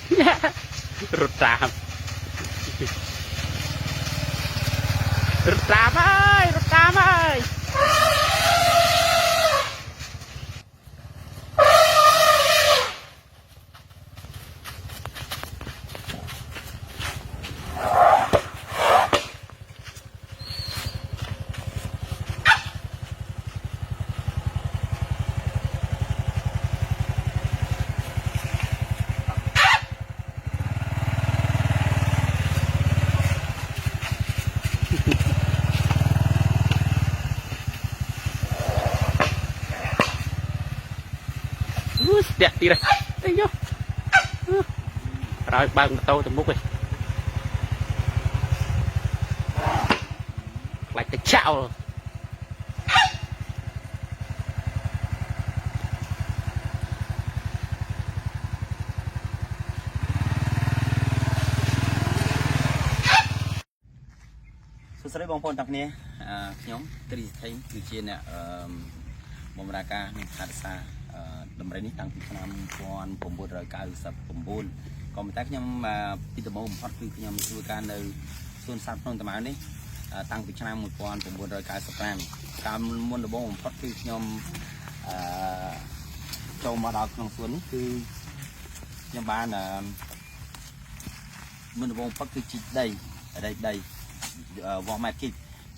រត់តាមរត់តាមហើយរត់តាមហើយ អូស្ទាក់ទៀតហើយអីយោក្រោយបើកម៉ូតូទៅមុខឯងខ្លាចទៅចោល សួស្តីបងប្អូនទាំងគ្នាខ្ញុំត្រីសិទ្ធិគឺជាអ្នកអឺបម្រើការនិងថែរក្សាដំរីនេះតាំងពីឆ្នាំ1999ក៏ប៉ុន្តែខ្ញុំពីដំបូងបំផុតគឺខ្ញុំធ្វើការនៅសួនសត្វភ្នំតាម៉ៅនេះតាំងពីឆ្នាំ1995កាលមុនដំបូងបំផុតគឺខ្ញុំអឺចូលមកដល់ក្នុងសួននេះគឺខ្ញុំបានមុនដំបូងបំផុតគឺជីកដីរែកដី វាស់ម៉ែត្រគីប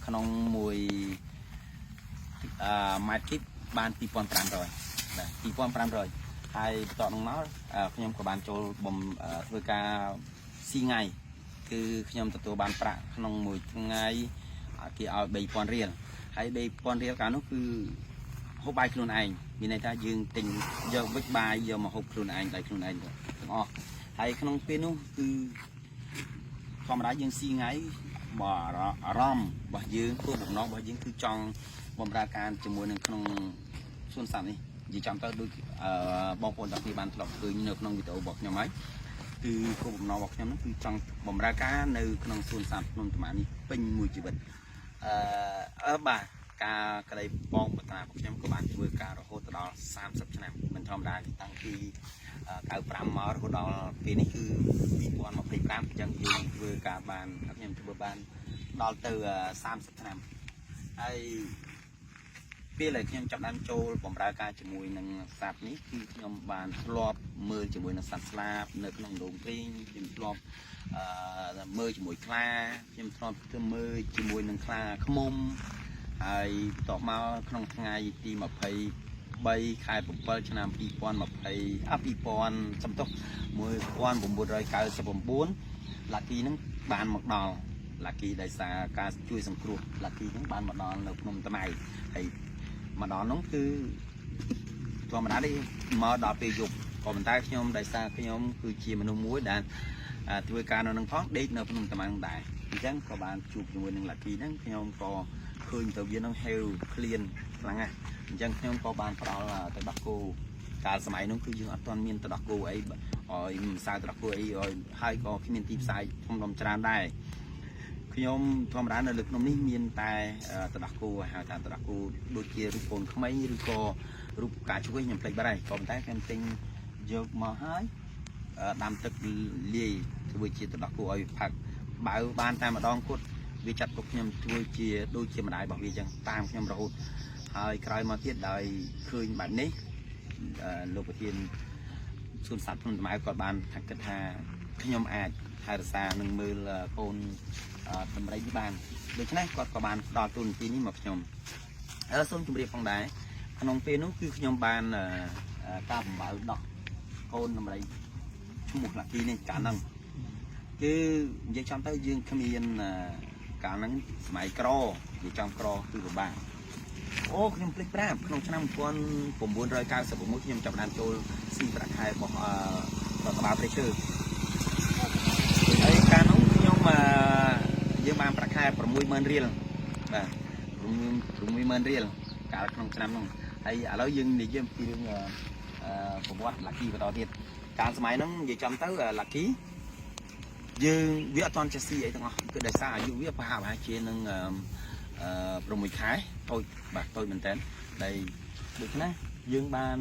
ក្នុងមួយម៉ែត្រគីបបាន2500បាទ2500ហើយបន្ទាប់នោះមកខ្ញុំក៏បានចូលបំធ្វើការស៊ីថ្ងៃគឺខ្ញុំទទួលបានប្រាក់ក្នុងមួយថ្ងៃគេឲ្យ3000រៀលហើយ3000រៀលកាលនោះគឺហូបបាយខ្លួនឯងមានន័យថាយើងទិញយកវិចបាយយកមកហូបខ្លួនឯងដៃខ្លួនឯងទាំងអស់ហើយក្នុងពេលនោះគឺធម្មតាយើងស៊ីថ្ងៃ បើអារម្មណ៍របស់យើងគោលបំណងរបស់យើងគឺចង់បំរើការជាមួយនឹងក្នុងសួនសត្វនេះនិយាយចំទៅដូចបងប្អូនទាំងគ្នាបានធ្លាប់ឃើញនៅក្នុងវីដេអូរបស់ខ្ញុំហើយគឺគោលបំណងរបស់ខ្ញុំហ្នឹងគឺចង់បំរើការនៅក្នុងសួនសត្វភ្នំតាម៉ៅនេះពេញមួយជីវិតអឺបាទការក្តីបងប្រាថ្នារបស់ខ្ញុំក៏បានធ្វើការរហូតដល់30ឆ្នាំមិនធម្មតាទេតាំងពី95មករហូតដល់ពេលនេះគឺ2025អញ្ចឹងយើងធ្វើការបានខ្ញុំធ្វើបានដល់ទៅ30ឆ្នាំហើយពេលដែលខ្ញុំចាប់ដើមចូលបំរើការជាមួយនឹងសត្វនេះគឺខ្ញុំបានធ្លាប់មើលជាមួយនឹងសត្វស្លាបនៅក្នុងដងព្រីងខ្ញុំធ្លាប់មើលជាមួយខ្លាខ្ញុំធ្លាប់ធ្វើមើលជាមួយនឹងខ្លាឃ្មុំហើយបន្ទាប់មកក្នុងថ្ងៃទី23ខែ7ឆ្នាំ2020អា2000សំទោស1999ឡាគីហ្នឹងបានមកដល់ឡាគីដោយសារការជួយសង្គ្រោះឡាគីហ្នឹងបានមកដល់នៅភ្នំតាម៉ៅហើយមកដល់ហ្នឹងគឺធម្មតាទេមកដល់ពេលយប់ក៏ប៉ុន្តែខ្ញុំដោយសារខ្ញុំគឺជាមនុស្សមួយដែលធ្វើការនៅនឹងផងដេកនៅភ្នំតាម៉ៅដែរអញ្ចឹងក៏បានជួបជាមួយនឹងឡាគីហ្នឹងខ្ញុំក៏ឃើញទៅវានឹងហេវឃ្លានខ្លាំងណាស់អញ្ចឹងខ្ញុំក៏បានផ្ដល់ទៅដោះគោកាលសម័យនោះគឺយើងអត់ទាន់មានទៅដោះគោអីឲ្យម្សៅទៅដោះគោអីឲ្យហើយក៏គ្មានទីផ្សារធំដុំច្រើនដែរខ្ញុំធម្មតានៅលើភ្នំនេះមានតែទៅដោះគោហៅថាទៅដោះគោដូចជារូបកូនក្មេងឬក៏រូបផ្កាឈូកខ្ញុំភ្លេចបាត់ហើយក៏ប៉ុន្តែខ្ញុំទិញយកមកហើយដាំទឹកលាយធ្វើជាទៅដោះគោឲ្យផឹកបើបានតែម្ដងគត់វាចាត់ទុកខ្ញុំធ្វើជាដូចជាម្ដាយរបស់វាអញ្ចឹងតាមខ្ញុំរហូតហើយក្រោយមកទៀតដោយឃើញបែបនេះលោកប្រធានសួនសត្វភ្នំតាម៉ៅគាត់បានថាគិតថាខ្ញុំអាចថែរក្សានិងមើលកូនដំរីនេះបានដូច្នេះគាត់ក៏បានផ្ដល់ទូនទីនេះមកខ្ញុំសូមជម្រាបផងដែរក្នុងពេលនោះគឺខ្ញុំបានការបំបៅដោះកូនដំរីឈ្មោះឡាគីនេះកាលហ្នឹងគឺនិយាយចំទៅយើងគ្មានកាលហ្នឹងសម័យក្រនិយាយចំក្រគឺពិបាកអូខ្ញុំភ្លេចប្រាប់ក្នុងឆ្នាំ1996ខ្ញុំចាប់ផ្ដើមចូលស៊ីប្រាក់ខែរបស់រដ្ឋបាលព្រៃឈើហើយកាលនោះខ្ញុំយើងបានប្រាក់ខែ60000រៀលបាទ60000រៀលកាលក្នុងឆ្នាំនោះហើយឥឡូវយើងនិយាយអំពីរឿងប្រវត្តិឡាគីបន្តទៀតកាលសម័យហ្នឹងនិយាយចំទៅឡាគីយើងវាអត់ទាន់ចេះស៊ីអីទាំងអស់គឺដោយសារអាយុវាប្រហាក់ប្រហែលជានឹង6ខែតូចបាទតូចមែនតើដែលដូច្នេះយើងបាន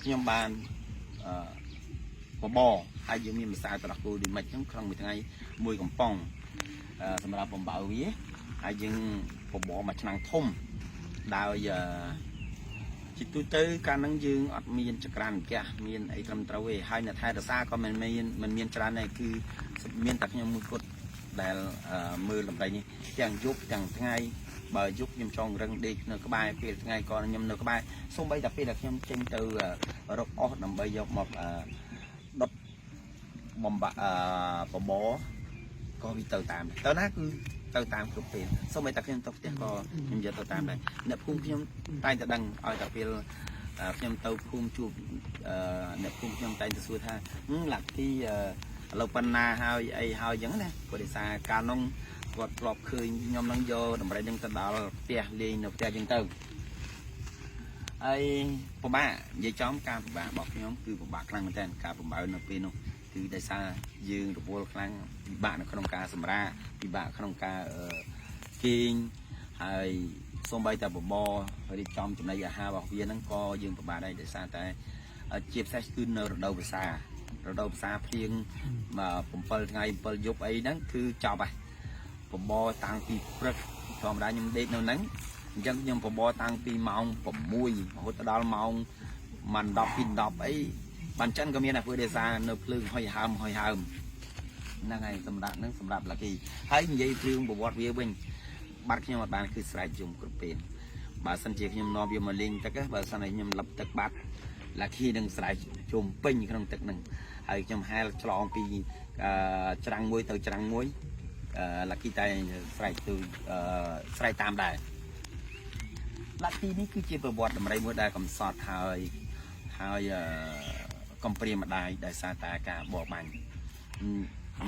ខ្ញុំបានអឺ បបរហើយយើងមានម្សៅទឹកដោះគោដូចម៉េចហ្នឹងក្នុងមួយថ្ងៃមួយកំប៉ុងសម្រាប់បំបៅវាហើយយើងបបរមួយឆ្នាំងធំដោយអឺជាទូទៅកាលហ្នឹងយើងអត់មានចក្រានហ្គាសមានអីត្រឹមត្រូវទេហើយអ្នកថែរក្សាក៏មិនមានច្រើនដែរគឺមានតែខ្ញុំមួយគត់ដែលមើលដំរីនេះទាំងយប់ទាំងថ្ងៃបើយប់ខ្ញុំចង់រឹងដេកនៅក្បែរពេលថ្ងៃក៏ខ្ញុំនៅក្បែរសូម្បីតែពេលដែលខ្ញុំចេញទៅរកអស់ដើម្បីយកមកដុតបំបាក់បបរក៏វាទៅតាមទៅណាគឺទៅតាមគ្រប់ពេលសូម្បីតែខ្ញុំទៅផ្ទះក៏ខ្ញុំយកទៅតាមដែរអ្នកភូមិខ្ញុំតែងតែដឹងឲ្យតែពេលខ្ញុំទៅភូមិជួបអ្នកភូមិខ្ញុំតែងតែសួរថាឡាក់ទីឥឡូវប៉ុណ្ណាហើយអីហើយអញ្ចឹងណាព្រោះដោយសារកាលនោះគាត់ធ្លាប់ឃើញខ្ញុំនឹងយកដំរីនឹងទៅដល់ផ្ទះលេងនៅផ្ទះអញ្ចឹងទៅហើយពិបាកនិយាយចំការពិបាករបស់ខ្ញុំគឺពិបាកខ្លាំងមែនទែនការបំបៅនៅពេលនោះគឺដោយសារយើងរវល់ខ្លាំងពិបាកនៅក្នុងការសម្រាកពិបាកក្នុងការគេងហើយសូម្បីតែបបររៀបចំចំណីអាហាររបស់វាហ្នឹងក៏យើងពិបាកដែរដោយសារតែជាពិសេសគឺនៅរដូវវស្សារដូវវស្សាភ្លៀង7ថ្ងៃ7យប់អីហ្នឹងគឺចប់ហើយបបរតាំងពីព្រឹកធម្មតាខ្ញុំដេកនៅហ្នឹងអញ្ចឹងខ្ញុំបបរតាំងពីម៉ោង6រហូតដល់ម៉ោងម៉ាន់10ពី10អីបានចិនក៏មានដែរព្រោះដោយសារនៅភ្លើងហុយហើមហុយហើមហ្នឹងហើយសម្រាប់ហ្នឹងសម្រាប់ឡាគីហើយនិយាយរឿងប្រវត្តិវាវិញបាត់ខ្ញុំអត់បានគឺស្រែកយំគ្រប់ពេលបើសិនជាខ្ញុំនាំវាមកលេងទឹកបើសិនជាខ្ញុំលឹបទឹកបាត់ឡាគីនឹងស្រែកជុំពេញក្នុងទឹកហ្នឹងហើយខ្ញុំហែលឆ្លងពីច្រាំងមួយទៅច្រាំងមួយឡាគីតែស្រែកទៅស្រែកតាមដែរឡាគីនេះគឺជាប្រវត្តិដំរីមួយដែលកំសត់ហើយហើយកំព្រាម្ដាយដោយសារតែការបរបាញ់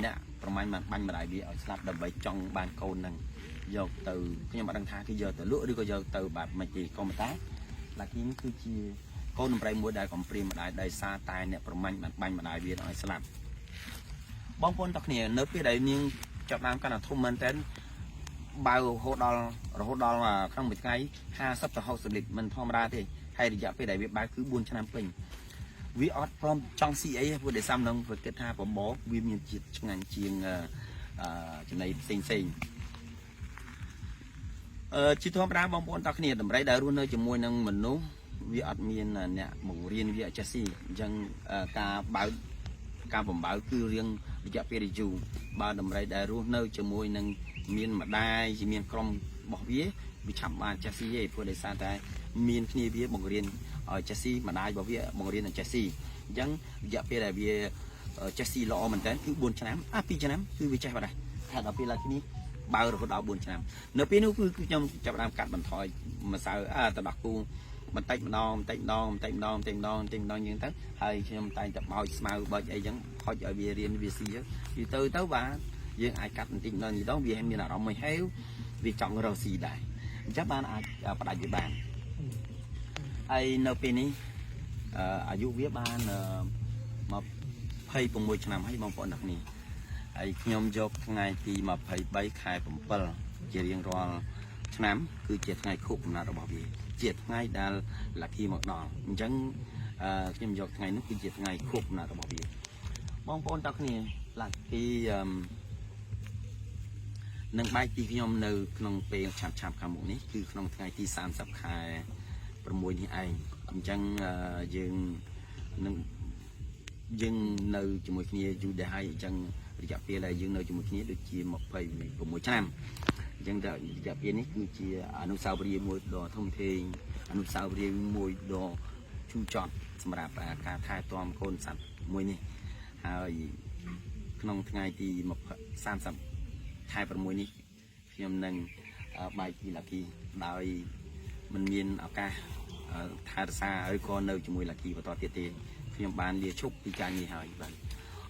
អ្នកប្រមាញ់បានបាញ់ម្ដាយវាឲ្យស្លាប់ដើម្បីចង់បានកូននឹងយកទៅខ្ញុំអត់ដឹងថាគេយកទៅលក់ឬក៏យកទៅបាទមិនទេក៏ប៉ុន្តែឡាគីនេះគឺជាកូនដំរីមួយដែលកំព្រាម្ដាយដោយសារតែអ្នកប្រមាញ់បានបាញ់ម្ដាយវាឲ្យស្លាប់បងប្អូនទាំងគ្នានៅពេលដែលនាងចាប់ដើមកាន់តែធំមែនតើបើរហូតដល់រហូតដល់ក្នុងមួយថ្ងៃ50ទៅ60លីត្រមិនធម្មតាទេហើយរយៈពេលដែលវាបើគឺ4ឆ្នាំពេញវាអត់ព្រមចង់ស៊ីអីព្រោះដោយសារនឹងវាគិតថាបបរវាមានជាតិឆ្ងាញ់ជាងចំណីផ្សេងផ្សេងអឺជាធម្មតាបងប្អូនទាំងគ្នាដំរីដែលរស់នៅជាមួយនឹងមនុស្សវាអត់មានអ្នកបង្រៀនវាអត់ចេះស៊ីអញ្ចឹងការបើកការបំបើគឺរៀងរយៈពេលយូរបើដំរីដែលរស់នៅជាមួយនឹងមានម្ដាយជាមានក្រុមរបស់វាវាឆាប់បានចេះស៊ីឯងព្រោះដោយសារតែមានគ្នាវាបង្រៀនឲ្យចេះស៊ីម្ដាយរបស់វាបង្រៀនឲ្យចេះស៊ីអញ្ចឹងរយៈពេលដែលវាចេះស៊ីល្អមែនតើគឺ4ឆ្នាំអា2ឆ្នាំគឺវាចេះបាត់ដែរតែដល់ពេលឡើងនេះបើរហូតដល់4ឆ្នាំនៅពេលនោះគឺខ្ញុំចាប់ផ្ដើមកាត់បន្ថយម្សៅអាទឹកដោះគោបន្តិចម្ដងបន្តិចម្ដងបន្តិចម្ដងបន្តិចម្ដងបន្តិចម្ដងអញ្ចឹងទៅហើយខ្ញុំតែងតែបោចស្មៅបោចអីចឹងហុចឲ្យវារៀនវាស៊ីយូរទៅទៅបាទយើងអាចកាត់បន្តិចម្ដងបន្តិចម្ដងវាមានអារម្មណ៍មួយហេវវាចង់រកស៊ីដែរអញ្ចឹងបានអាចផ្ដាច់វាបានហើយនៅពេលនេះអាយុវាបាន26ឆ្នាំហើយបងប្អូនទាំងគ្នាហើយខ្ញុំយកថ្ងៃទី23ខែ7ជារៀងរាល់ឆ្នាំគឺជាថ្ងៃខួបកំណើតរបស់វាជាថ្ងៃដែលឡាគីមកដល់អញ្ចឹងខ្ញុំយកថ្ងៃនោះគឺជាថ្ងៃខួបកំណើតរបស់វាបងប្អូនទាំងគ្នាឡាគីអឺនឹងបែកពីខ្ញុំនៅក្នុងពេលឆាប់ឆាប់ខាងមុខនេះគឺក្នុងថ្ងៃទី30ខែ6នេះឯងអញ្ចឹងយើងនឹងយើងនៅជាមួយគ្នាយូរដែរហើយអញ្ចឹងរយៈពេលដែលយើងនៅជាមួយគ្នាដូចជា26ឆ្នាំអញ្ចឹងតែរយៈពេលនេះគឺជាអនុស្សាវរីយ៍មួយដ៏ធំធេងអនុស្សាវរីយ៍មួយដ៏ជូរចត់សម្រាប់ការថែទាំកូនសត្វមួយនេះហើយក្នុងថ្ងៃទី30ខែ6នេះខ្ញុំនឹងបែកពីឡាគីដោយមិនមានឱកាសថែរក្សាឬក៏នៅជាមួយឡាគីបន្តទៀតទេខ្ញុំបានលាឈប់ពីការងារហើយបាទ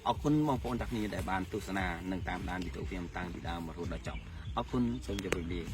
អរគុណបងប្អូនទាំងគ្នាដែលបានទស្សនានិងតាមដានវីដេអូខ្ញុំតាំងពីដើមរហូតដល់ចប់អរគុណសូមជម្រាបលា។